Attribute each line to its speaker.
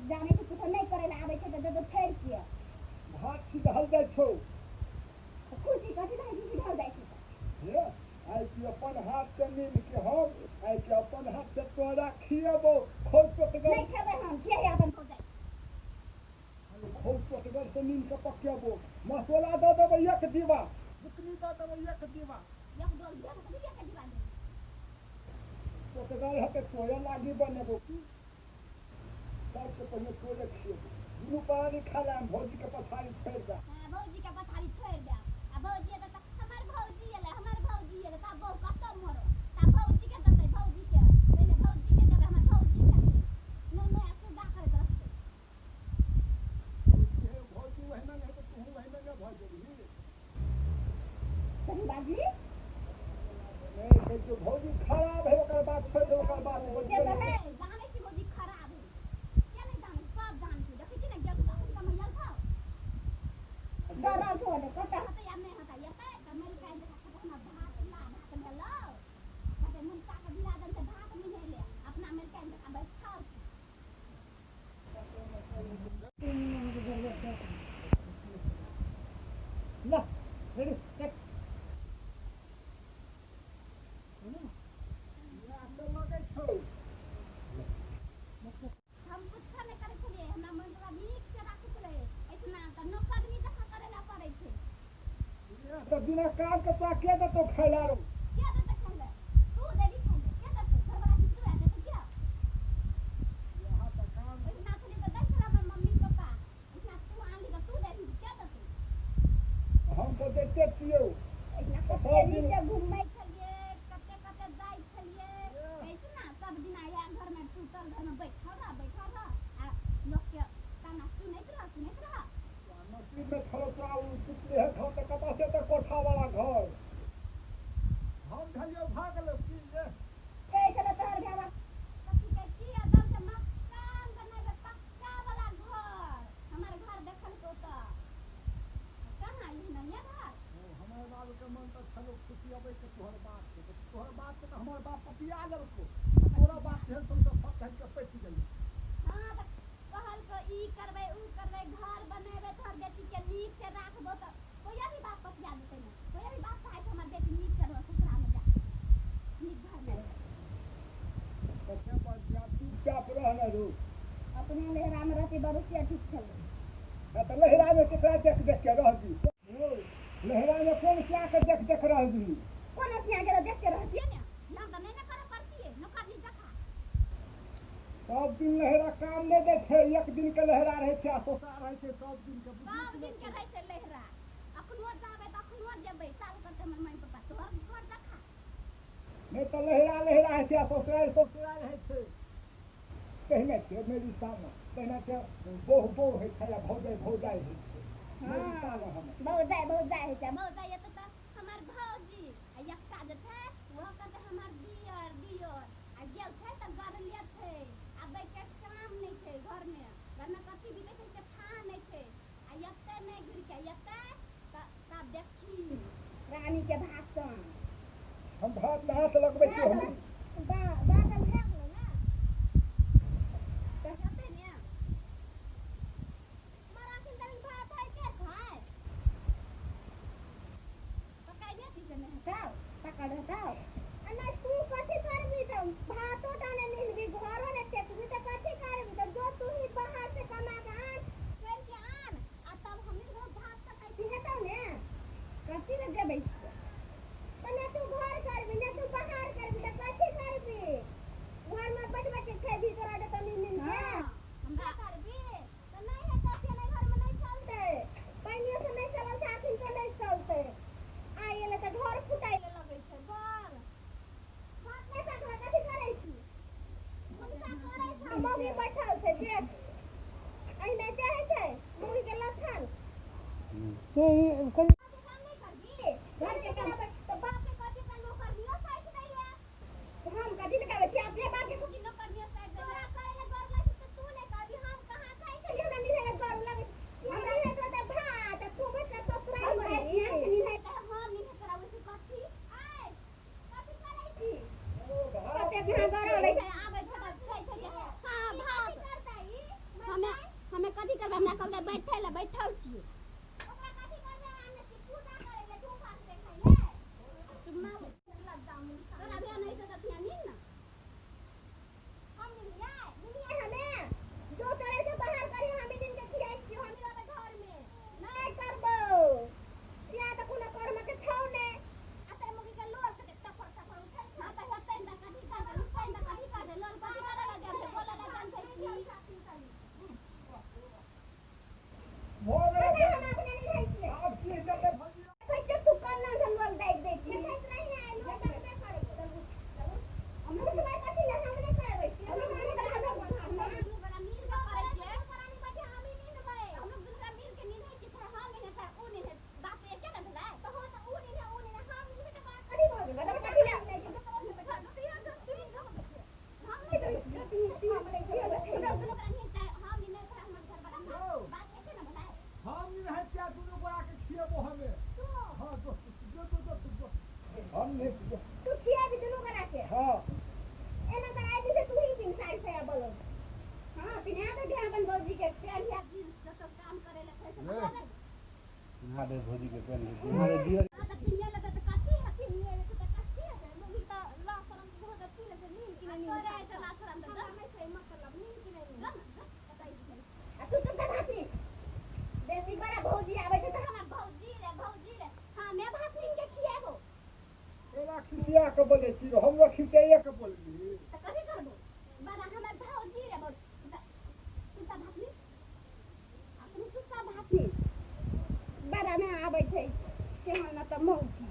Speaker 1: जानै छै कुछो नहि करै लए आबै छै तऽ देतौ छोड़ि के।
Speaker 2: भात सिधल जाइ छौ।
Speaker 1: तऽ खुशी कथी लए होइ छै सिधल जाइ छै तऽ?
Speaker 2: हे, आइ की अपन हाथ से नीन के हम आइ की अपन हाथ से तोरा खिएबौ खौ चोटगर।
Speaker 1: नहि खेबै हम, खिएहे अपन भौजाइ।
Speaker 2: खौ चोटगर से नीन के पकेबो, मसोला दऽ देबै एक डिब्बा, बुकनी दऽ देबै एक डिब्बा।
Speaker 1: एक डोल दिअ ने, कथी एक डिब्बा देबै?
Speaker 2: चोटगर हेतै तोरे लागी बनेबो की? सबसे पहिने तोरे खिएबो। दुनू प्राणी खा लेम, भौजीके पछाड़ी छोड़ि दे।
Speaker 1: हँ, भौजीके पछाड़ी छोड़ि देब आ भौजी एतै तऽ हमर भौजी एलै, हमर भौजी एलै, तब बहु कतौ मरो तब भौजीके देतै। भौजीके पहिने भौजीके देबै, हमर भौजी खेतै। नुनू आ सुग्गा करैत रहतै।
Speaker 2: भौजी हे भौजी, ओहिना नहि हेतै, तूहूँ ओहिना नहि भऽ जेबही।
Speaker 1: सही बाजली।
Speaker 2: नहि कहै छियौ भौजी खराब है, ओकर बात छोड़ि दे, ओकर बात
Speaker 1: से तऽ है, जानै छी भौजी खराब है। किया नहि जानै? सब जानै छी। देखै छी ने, गेल तऽ अखन कमैयल छौ डरल छौ। कतऽ हेतै आ नहि हेतै? एतै तऽ मलिकाइन जकाँ खेतै हमरा भात। ला भात भेलौ, कहतै मुनका के बिरादन से भात मिन्हेले, अपना मलिकाइन जकाँ बैठल छै।
Speaker 2: ला रेडी टेक लगै छौ।
Speaker 1: हम कुछो नहि करै छलियै, हमरा मम्मी पापा नीक से राखै छलै। ऐसना तऽ नौकरनी जकाँ करै लए पड़ै छै।
Speaker 2: तऽ बिना काम के तोरा के देतौ खाय ला रो?
Speaker 1: के देतै खाय लए? तू देबी खाय लए? के देतै? घरवला छी तू, देतै के?
Speaker 2: यहाँ तऽ काम
Speaker 1: ओहिना छलियै तऽ दै छलै हमर मम्मी पापा, एहिना तू आनली तऽ तू देबी? के देतै?
Speaker 2: हम तऽ दैते छियौ।
Speaker 1: एहिना कते नीचे घूमै छलियै, कते कते जाइ छलियै। कहै छै ने, सब दिना इएह घरमे टूटल घरमे बैठल रह, बैठल रह आ लोकके ताना सुनैत रह, सुनैत रह।
Speaker 2: नसीब में छलो तोरा ओ टुटले है घर तऽ कतऽ से तऽ कोठा वाला घर हम भेलियौ भऽ गेलौ की ये?
Speaker 1: कहै छलै तोहर भाय बाप कथी कहै की, एकदम से मकान बनेबै पक्का वाला घर। हमर घर देखलकौ तऽ कहाँ एहन ये घर?
Speaker 2: ओ हमर बाबूके मन तऽ छलो खुशी अबै के तोहर बाप के, तऽ तोहर बाप के तऽ हमर बाप पपिया लेलको, तोरा बाप तेहन छौ तऽ सब ढंग के पचि गेलै।
Speaker 1: हँ, तऽ कहलको ई करबै, ऊ करबै, घर बनेबै, तोहर बेटीके नीक से राखबो, तऽ कोई भी बाप पतिया देतै ने? कोई भी बाप चाहै छै हमर बेटी नीक से रह, ससुरामे जा, नीक घरमे रह।
Speaker 2: कते बढ़िया, चुपचाप रह ने रू।
Speaker 1: अपने लहरामे रहती बरुसिया ठीक छलै।
Speaker 2: तऽ लहरामे केकरा देख देख के रहबी? लहरामे कोन सिया के देख देख रहबी?
Speaker 1: कोन सिया के देख के रहतियै ने, ध्यान तऽ नहि ने करऽ पड़तियै नौकरनी जकाँ।
Speaker 2: सब दिन लहरा काम नहि दै छै, एक दिन के लहरा रहै छै आ सोसा रहै छै सब दिन के।
Speaker 1: सब दिन के रहै छै लहरा। अखनो जाबै तऽ अखनो जेबै, चालू करतै हमर मम्मी पापा तोहर घर जकाँ।
Speaker 2: नहि तऽ लहरा लहरा होइ छै आ ससुरारि ससुरारि होइ छै। तहिना छै मेरी सामा, तहिना छै बहु बहु होइ छै आ भौजाइ भौजाइ होइ छै। मेरी सामा हमर
Speaker 1: भौजाइ भौजाइ होइ छै। भौजाइ एतै तऽ हमर भौजी आ एकटा जे छै ओहो कहतै हमर दियर दियर। आ गेल छै तऽ गरले छै, आबैके काम नहि छै। घरमे घरमे कथी बीतै छै से थाह नहि छै। आ एतै नहि घुरि के एतै तऽ तब देखी रानीके भाषण।
Speaker 2: हम भात हाथ लगबै छियै हम।
Speaker 1: बादल भए गेलै ने तऽ हेतै ने। मर अखन तक भात होइते छै, पकाइले छी से नहि हेतौ, पकड़ हेतौ आ नहि। तू कथी करबी तऽ? भातो टा नहि मिलबी, घरो नहि टेकबी, तऽ कथी करबी तऽ? जो तू ही बाहर से कमा के आन, कर के आन आ तब हमनी घर भात पकाइ छी, हेतौ ने? कथी लए जेबै? तऽ ने तू घर करबी ने तू बाहर करबी, तऽ कथी करबी? घरमे बैठ बैठ के खेबी, तोरा देतौ नीन नीन के। हमरा करबी तऽ नहि हेतौ, फेर एहि घरमे नहि चलतै। पहिनियो से नहि चलल छै, अखन तो नहि चलतै। आइ एलै तऽ घर फुटाइ लए लगै छै। घर भात नहि पकड़ा, कथी करै छी?
Speaker 2: हम नहि।
Speaker 1: तू खियाबी दुनू गोरा के।
Speaker 2: हँ।
Speaker 1: एना कराय दी से तू ही पिन साड़ी साया बोलो। हाँ, पिन्हा दे अपन भौजी के पेढ़िया जींस, जतऽ काम करे ले कहै छै।
Speaker 3: ले। पिन्हा दे भौजी के पेन, पिन्हा दे दियो।
Speaker 1: हाँ, तऽ पिन्हिए लेतै तऽ कथी है? पिन्हिए लेतै तऽ कथी हेतै? मम्मी तऽ ला शरम भऽ गेल, पी लेतै नींद कि नहि नींद।
Speaker 4: तोरे आइ ला शरम तऽ
Speaker 1: हमरा नहि छै मतलब नींद कि नहि नींद। बताइ छै। आ तू चुप कर भाती। बेसी बड़ा भौजी आबै छै तऽ
Speaker 4: हमर भौजी रे, भौजी रे। हमे भातनीन के खिएबो।
Speaker 2: तोरा खिसिया के बोलै छी, हमरो खिसियाइए के बोलली।
Speaker 4: तऽ कथी करबो? बड़ा हमर भौजी रे, भौजी। चुप कर भातनी।
Speaker 1: अपने चुप कर भातनी। बड़ा नहि आबै छै केहन न तऽ मौगी।